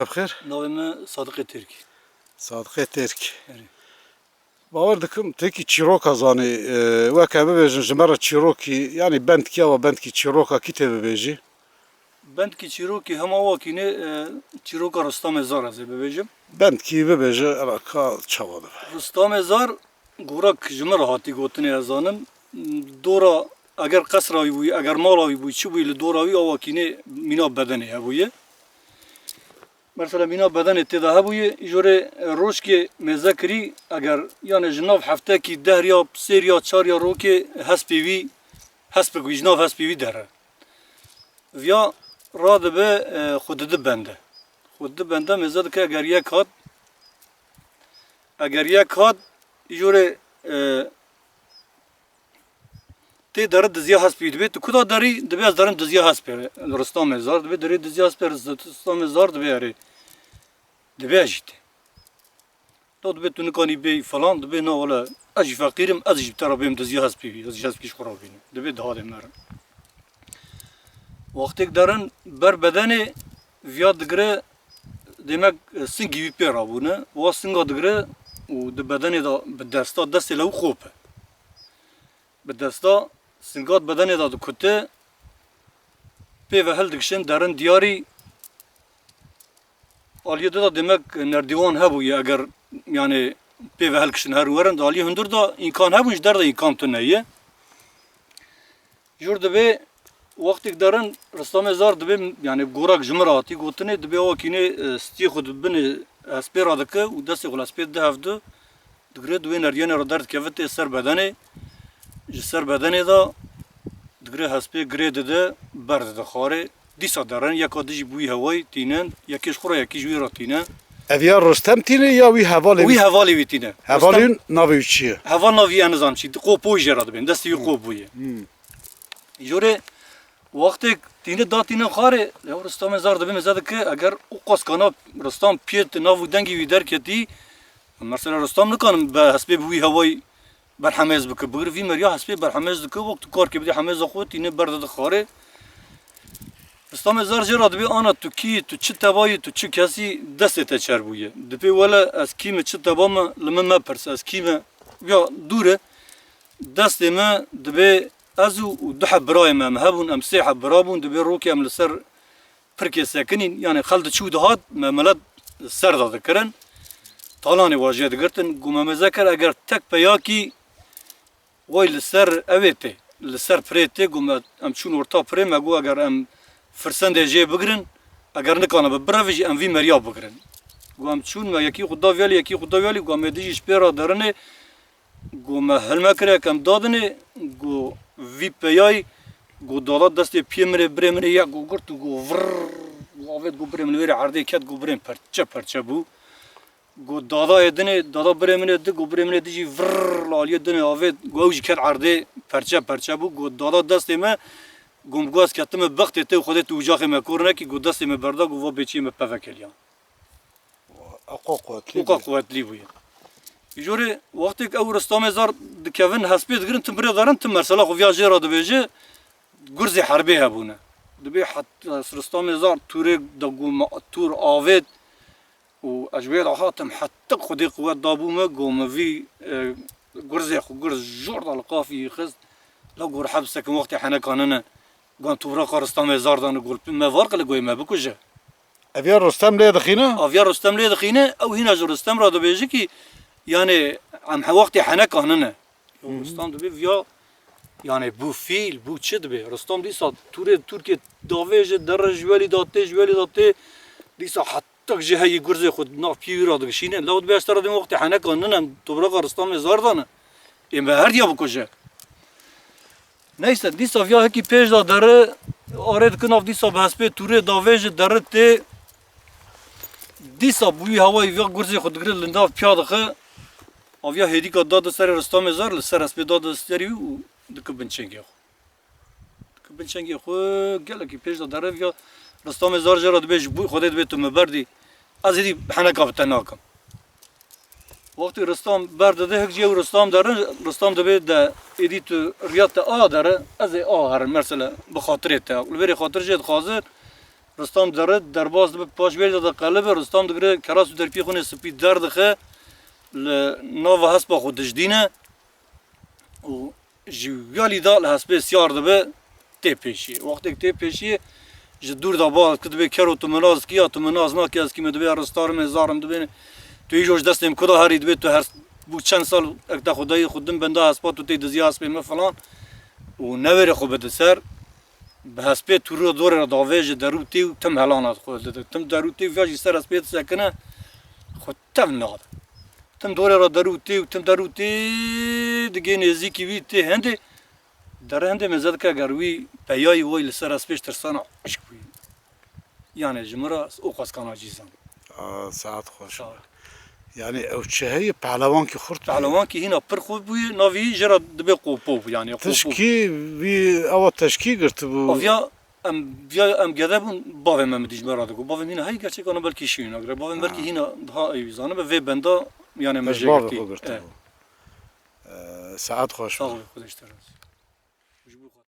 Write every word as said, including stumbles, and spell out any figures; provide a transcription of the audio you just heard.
Bi xêr? Navê min Sadiqê Têrkî. Sadiqê Têrk. Erê. Bawer dikim, têkî çîroka zanî, e, weke bibêjin ji me re çîrokî, yanî bendkî ya we bendkî çîroka kî tê bibêjî? Bendkî çîrokî hema wakî ne, e, çîroka Rustamê Zar ez ê bibêjim. Bendkî bibêje, ela ka çawa dibe? Rustamê Zar gorak ji min re hatî gotinê ez zanim. Dora, eger qesra wî bûyî, eger mala wî bûyî, çi bûyî, li dora wî awa kînê mîna bedenê hebûye. Mesela mîna bedenê tê de hebûye, îjorê rojkê mêze kirî, eger, yani, ji nav heftekî deh ya, sêr ya, çar ya rokê hespê wî, hespek wî, ji nav hespê wî dere. Viya radibe, e, xwe didi bende. Xwe didi bende, mêze dike eger yek hat, eger yek hat, îjorê, e, tê deri diziya hespê wî dibê. Tu kuda derî, dibê ez derim diziya hespê re. Rustamê Zar dibê derê diziya hespê re, Rustamê Zar dibê erê. Dibê ez jî tê. Da dibê tu nikanî bêyî falan, dibê na wele ez jî feqîr im, ez jî bi te re bêm diziya hespê wî, ez jî hespkî ji xwe re bînim. Dibê dihadê me re. Wextêk derin ber bedenê viya digire, demek singî wî pê rabûne. Wa singa digire û di bedenê de bi desta destê lewî xop e. Bi desta singa di bedenê de dikute, pê ve hildikişin derin diyarî. Aliyê di de demek nerdîwan hebûye, eger, yani, pê ve hilkişin her werin, di aliyê hundir de îmkan hebûn, ji der de îmkan tune ye. Jor dibê wextêk derin Ristamê Zar dibê, yani, gorak ji min re hatî gotinê, dibê awa kînê, e, stiyê xwe di binê hespê re dike û destê xwe li hespê dide hevdu, digire di wê nerdiyanê re derdikeve tê ser bedenê, ji ser bedenê de digire hespê girê dide, ber dide xwarê. Dîsa derin, yeka dijî bûyî hewayî tînin, yekê ji xwe re, yekî ji wî re tîne. Ev ya Rustem tîne ya wî hevalê Wî wî? Hevalê wî tîne. Hevalê Rustem wî navê wî çi ye? Heval navî ez nizanim çi, qop bûyî jê re dibên, destê wî qop bûyî. Hmm. Jorê wextêk tîne da tîne xwarê, ya Rustamê Zar dibê mêze dike, eger o qas kana Rustam piyê tu nav û dengê wî derketî, mesela Rustam nikanim be hespê bi wî hewayî berhemêz bike. Bigir vî meriya hespê berhemêz dike, wek tu karkê bidî hemêza xwe tîne ber dide xwarê. Ristamê Zar jê re dibê, ana tu kî, tu çi tebayî, tu çi kesî, destê te çer bûye. Dibê wele ez kî me, çi teba me, li min mepirs, ez kî me, ya dûr e. Destê me dibê ez û, û du heb birayê me, em hebûn, em sê heb bira bûn, dibê rokê em li ser pirkê sekinîn, yani xel diçû dihat, me milet ser de dikirin. Talanê wa jê digirtin, got me mêze kir, eger tek peyakî way li ser evê tê, li ser pirê tê, got me, em çûn orta pirê, me got eger em firsendê jê bigirin, eger nikane bi birevê jî em vî meriya bigirin. Got em çûn, me yekî xwe da viyalî, yekî xwe da viyalî, got em ê dijî ji pê re derinê, got me hilme kire, em dadinê, got vî peyayî, got dada destê piyê min ê, birê min ê yek got girt û got virr, got avêt, got birê min li wêrê erdê ket, got birê min perçe perçe bû. Got dada ê dinê, dada birê min ê di, got birê min ê di jî virr li aliyê dinê avêt, got ew jî ket erdê perçe perçe bû, got dada destê me, got min got ez ketime bextê te û Xwedê tu ucaxê me kor nekî, got destê me berda, got va bêçiyê me peve keliya. Eqa quwetlî Oqa bûye. Quwetlî bûye. Jorê wextêk ew Ristamê Zar dikevin, hespê digirin, tim birê derin, tim mesela xwe viya jê re dibêje, gurzê herbê hebûne. Dibê het-, Ristamê Zar tûrê de got me tûr avêt û ez ji wê re hatim, hetik Xwedê quwet dabû me, got me vî, e, gurzê xwe, gurz jor da li qafî xist, la got heb sekin wextê heneka nine, got tûbra ka Ristamê Zar dane, got me var qile, got me bikuje. Ev ya Rustem lê dixîne? Aviya Rustem lê dixîne, ew hîna ji Rustem re dibêje kî, yani, em he wextê heneka nine. Hı hı. Rustem dibê viya, yani, bû fîl, bû çi dibê? Rustem dîsa tûrê Tirkê davêje, dere ji welî da tê, ji welî da tê, dîsa hetak ji heyî gurzê xwe nav piyê wî re digişîne. Law dibê ez te re dibêm wextê heneka nine, em tobraxa Rustemê Zar dane. Ê me her diya bikuje. Neyse, dîsa viya hekî pêş de dere, arê dike nav dîsa bi hespê tûrê davêje dere tê. Dîsa bi wî hewayî viya gurzê xwe digire li nav piya dixe. Aviya hêdîka dade serê Ristamê Zar, li ser hespê dade serî wî û dike bin çengê xwe. Dike bin çengê xwe, gelekî pêş de dere viya Ristamê Zar jê re dibê ji bo Xwedê dibê tu me berdî. Ez êdî heneka bi te nakim. Wextî Ristam berdide, hik jê û Ristam derin, Ristam dibê de êdî tu riya te a dere, ez ê a herin, mesela bi xatirê te. Li vêrê xatir jê dixwaze, Rustam dere derbas dibe, paş vê de qelibe, Rustam digire keras û derpiyê xwe nê spî derdixe, li nava hespa xwe dijdîne û ji wî alî de li hespê siyar dibe, tê pêşiyê. Wextêk tê pêşiyê, ji dûr de baz ki dibê kero tu min nas dikî ya tu min nas nakî, ez kî me dibê ristarime zarim dibê tu îjo ji destê min ku da herî dibê tu her bû çend sal ek te xwedayî xwe din benda hespa tu tê diziya hespê me filan û newêrê xwe bide ser. Bi hespê tu ro dorê re davê ji derû tê û tim helana xwe dide. Tim derû tê û viya jî ser hespê disekine xwe tev nade. Tim dorê re derû tê û tim derû tê digê nêzîkî wî tê hindê. Dere hindê mêze dike eger wî peyayî way li ser hespê ji tirsana eşk wî. Yani ji min re o qas kana cîzan. Aa, saet xweş. Sağ ol. Yani ew çi heye pehlewankî xurt bû. Pehlewankî hîna pir xurt bû, navî jê re dibê qopo bû yani. Qopo. Tişkî wî ewa teşkî girtibû. Aviya em viya em gede bûn, bavê me min dî ji me re digot. Bavê min hîna hey gerçek ana belkî şîna gire. Bavê min belkî hîna daha ew zanibe vê benda yani me jê girtî. Bavê xwe girtibû. Ee, saet xweş. Sağ ol, Xwedê ji te razî. Ji bo xwe.